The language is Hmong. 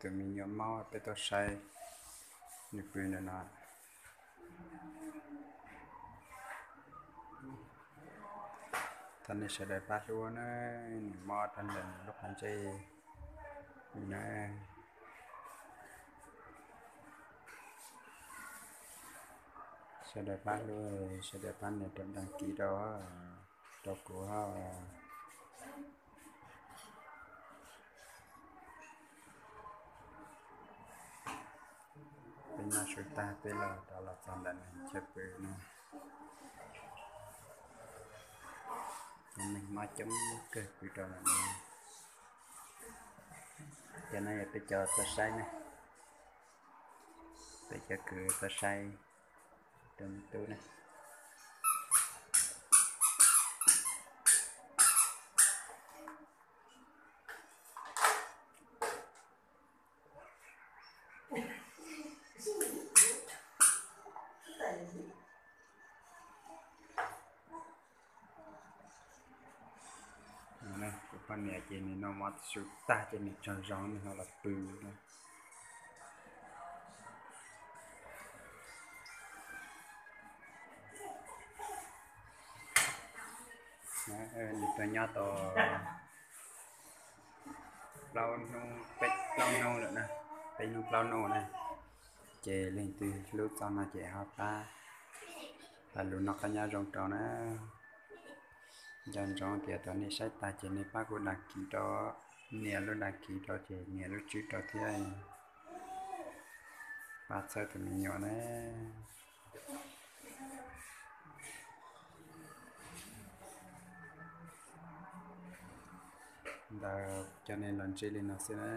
tus me nyuam mob peb tuaj saib nws pw ntawm no. Thov nej sawv daws pab hlub na, nws mob rau ntawm nws lub qhov ntsej na. Sawv daws pab hlub, sawv daws pab nias rau đăng ký rau, rau kuv os. Peb nyob su tag peb los rov los txog ntawm no chaw pw no. Cov neeg mob coob kawg pw rau ntawm no. Cov no yog peb cov tuaj saib na, peb cov kws tuaj saib tus me tub na. Kuv poj niam ces nws noj mov su tag ces nws tsaug zog nws ho los pw na. Nws tuaj nyob tau plaub hnub, peb plaub hnub lawm na, peb hnub plaub hnub na. Ces leej twg hlub txog no ces ho pab hais lus noj qab nyob zoo rau na. Nco ntsoov tias thaum nej saib tag ces nej pab kuv đăng ký rau, nias lub đăng ký rau ces nias lub tswb rau thiab, pab txhawb tus me nyuam na. Ntawd coj nej los ntsib li no xwb na.